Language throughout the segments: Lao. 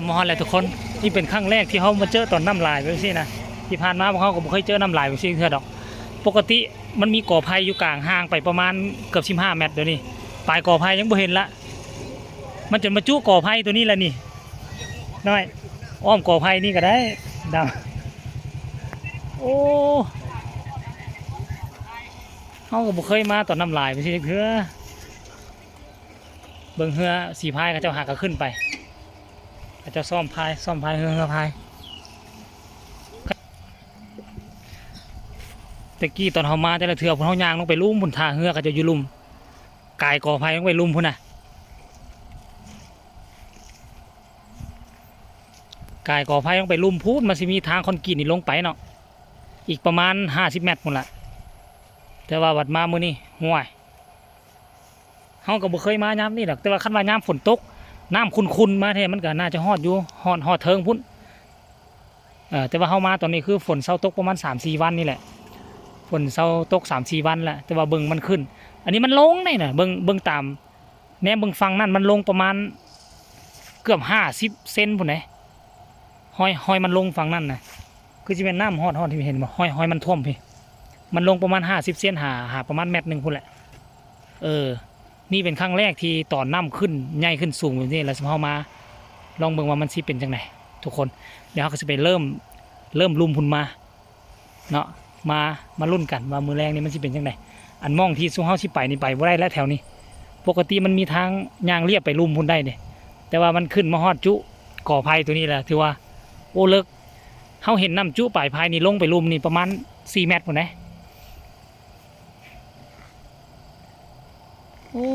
ມາຮອດແລ້ວທຸກຄົນ, ນີ້ເປັນຄັ້ງແລກທີ່ເຮົາມາເຈີຕອນນ້ຳຫຼາຍແບບຊີ້ນະ. ທີ່ຜ່ານມາພວກເຮົາກໍບໍ່ເຄີຍເຈີນ້ຳຫຼາຍແບບຊີ້ເທື່ອດອກ. ປົກກະຕິມັນມີກໍໄຜ່ຢູ່ກາງຮ່າງໄປປະມານເກືອບສິບຫ້າແມັດ, ດຽວນີ້ປາຍກໍໄຜ່ຍັງບໍ່ເຫັນລະ. ມັນຈົນມາຈຸກໍໄຜ່ຕົວນີ້ລະນີ້. ນ້ອຍ ອ້ອມກໍໄຜ່ນີ້ກໍໄດ້ດຳ. ໂອ້ ເຮົາກໍບໍ່ເຄີຍມາຕອນນ້ຳຫຼາຍຈັ່ງຊີ້ຈັກເທື່ອ. ເບິ່ງເຮືອສີພາຍເຂົາເຈົ້າຫາກໍຂຶ້ນໄປ, ເຂົາເຈົ້າຊ້ອມພາຍ ຊ້ອມພາຍເຮືອ ເຮືອພາຍ. ແຕ່ກີ້ຕອນເຮົາມາແຕ່ລະເທື່ອ ພວກເຮົາຍ່າງລົງໄປລຸ່ມພຸ້ນ ທ່າເຮືອເຂົາເຈົ້າຢູ່ລຸ່ມ. ກາຍກໍໄຜ່ລົງໄປລຸ່ມພຸ້ນນະ, ກາຍກໍໄຜ່ລົງໄປລຸ່ມພຸ້ນ. ມັນຊິມີທາງຄອນກຣີດນີ້ລົງໄປເນາະ, ອີກປະມານຫ້າສິບແມັດພຸ້ນລະ. ແຕ່ວ່າບັດມາມື້ນີ້ ຫ້ວຍ ເຮົາກໍບໍ່ເຄີຍມາຍາມນີ້ດອກ, ແຕ່ວ່າຄັນວ່າຍາມຝົນຕົກ ນ້ຳຂຸ່ນໆມາແທ້ ມັນກໍໜ້າຈະຮອດຢູ່ ຮອດ ຮອດເທິງພຸ້ນ. ເອີ ແຕ່ວ່າເຮົາມາຕອນນີ້ຄືຝົນເຊົາຕົກປະມານສາມສີ່ວັນນີ້ແຫຼະ, ຝົນເຊົາຕົກສາມສີ່ວັນແລ້ວ ແຕ່ວ່າເບິ່ງມັນຂຶ້ນ. ອັນນີ້ມັນລົງໄດ໋ນະ, ເບິ່ງ ເບິ່ງຕາມ ແນມເບິ່ງຝັ່ງນັ້ນ ມັນລົງປະມານເກືອບຫ້າສິບເຊັນພຸ້ນເດ້. ຮອຍ ຮອຍມັນລົງຝັ່ງນັ້ນນະ ຄືຊິແມ່ນນ້ຳຮອດ ຮອດທີ່ເຫັນບໍ່? ຮອຍ ຮອຍມັນຖ້ວມພີ້ ມັນລົງປະມານຫ້າສິບເຊັນ ຫາ ຫາປະມານແມັດໜຶ່ງພຸ້ນແຫຼະ. ເອີ ນີ້ເປັນຄັ້ງແລກທີ່ຕອນນ້ຳຂຶ້ນໃຫຍ່ຂຶ້ນສູງແບບນີ້ ແລ້ວເຮົາມາລອງເບິ່ງວ່າມັນຊິເປັນຈັ່ງໃດທຸກຄົນ. ດຽວເຮົາກໍຊິໄປເລີ່ມ ເລີ່ມລຸ່ມພຸ້ນມາເນາະ, ມາ ມາລຸ້ນກັນວ່າມື້ແລງນີ້ມັນຊິເປັນຈັ່ງໃດ. ອັນໝ່ອງທີ່ຊຸມເຮົາຊິໄປນີ້ໄປບໍ່ໄດ້ແລ້ວແຖວນີ້, ປົກກະຕິມັນມີທາງຍ່າງລຽບໄປລຸ່ມພຸ້ນໄດ້ເດ້, ແຕ່ວ່າມັນຂຶ້ນມາຮອດຈຸກໍໄຜ່ຕົວນີ້ແລ້ວ ຖືວ່າ ໂອ້ ເລິກ. ເຮົາເຫັນນ້ຳຈຸປາຍໄຜ່ນີ້ລົງໄປລຸ່ມນີ້ປະມານສີ່ແມັດພຸ້ນເດ້. ໂອ້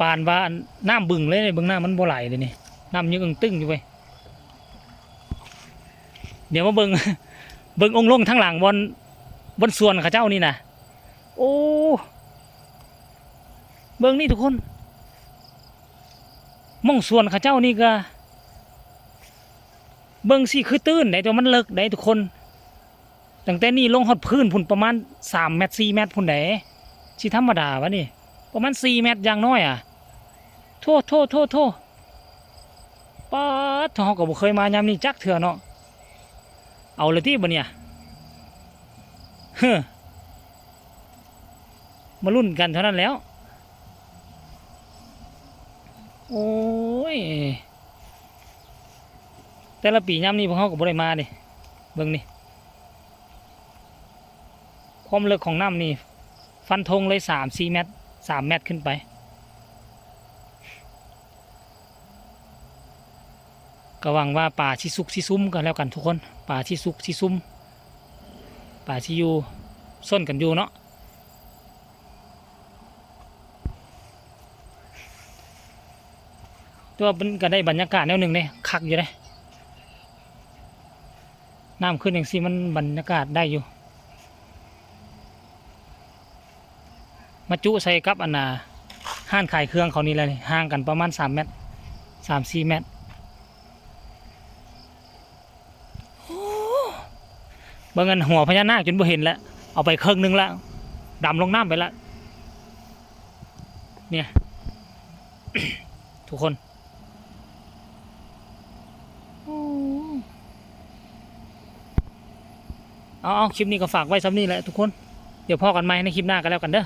ປານວ່າອັນນ້ຳບຶງເລີຍ, ເບິ່ງນ້ຳມັນບໍ່ໄຫຼເລີຍນີ້, ນ້ຳຍັງເອີ່ງຕຶ້ງຢູ່ເວີຍ. ດຽວມາເບິ່ງ ເບິ່ງອົງລົງທາງຫຼັງບ່ອນ ບ່ອນສວນເຂົາເຈົ້ານີ້ນະ. ໂອ້ ເບິ່ງນີ້ທຸກຄົນ, ໝ່ອງສວນເຂົາເຈົ້ານີ້ກະ ເບິ່ງຊິຄືຕື້ນໃດ໋ ແຕ່ວ່າມັນເລິກໃດ໋ທຸກຄົນ. ຕັ້ງແຕ່ນີ້ລົງຮອດພື້ນພຸ້ນປະມານສາມແມັດ ສີ່ແມັດພຸ້ນໃດ໋, ຊິທຳມະດາວະນີ້ ປະມານສີ່ແມັດຢ່າງນ້ອຍອະ. ໂທ້ ໂທ້ ໂທ້ ໂທ້ ປາດ ເຮົາກໍບໍ່ເຄີຍມາຍາມນີ້ຈັກເທື່ອເນາະ. ເອົາລະຕິບາດນີ້ ເຮີ ມາລຸ້ນກັນເທົ່ານັ້ນແຫຼ້ວ. ໂອ້ຍ ແຕ່ລະປີຍາມນີ້ພວກເຮົາກໍບໍ່ໄດ້ມາເດ້. ເບິ່ງນີ້ ຄວາມເລິກຂອງນ້ຳນີ້ ຟັນທົງເລີຍສາມສີ່ແມັດ, ສາມແມັດຂຶ້ນໄປ. ກໍຫວັງວ່າປາຊິສຸກຊິຊຸມກໍແລ້ວກັນທຸກຄົນ, ປາຊິສຸກຊິຊຸມ, ປາຊິຢູ່ ຊົນກັນຢູ່ເນາະ. ແຕ່ວ່າມັນກໍໄດ້ບັນຍາກາດແນວໜຶ່ງເດ້, ຄັກຢູ່ເດ້. ນ້ຳຂຶ້ນຈັ່ງຊີ້ມັນບັນຍາກາດໄດ້ຢູ່. ມາຈຸໃສ່ກັບອັນນ່າ ຮ້ານຂາຍເຄື່ອງເຂົານີ້ແຫຼະນີ້, ຫ່າງກັນປະມານສາມແມັດ ສາມສີ່ແມັດ. ໂອ້ ເບິ່ງອັນຫົວພະຍານາກຈົນບໍ່ເຫັນແລ້ວ, ເອົາໄປເຄິ່ງໜຶ່ງແລ້ວ, ດຳລົງນ້ຳໄປແລ້ວ. ເນຍ ທຸກຄົນ. ເອົາໆ ຄລິບນີ້ກໍຝາກໄວ້ສ່ຳນີ້ແຫຼະທຸກຄົນ. ດຽວພໍ້ກັນໃໝ່ໃນຄລິບໜ້າກໍແລ້ວກັນເດີ.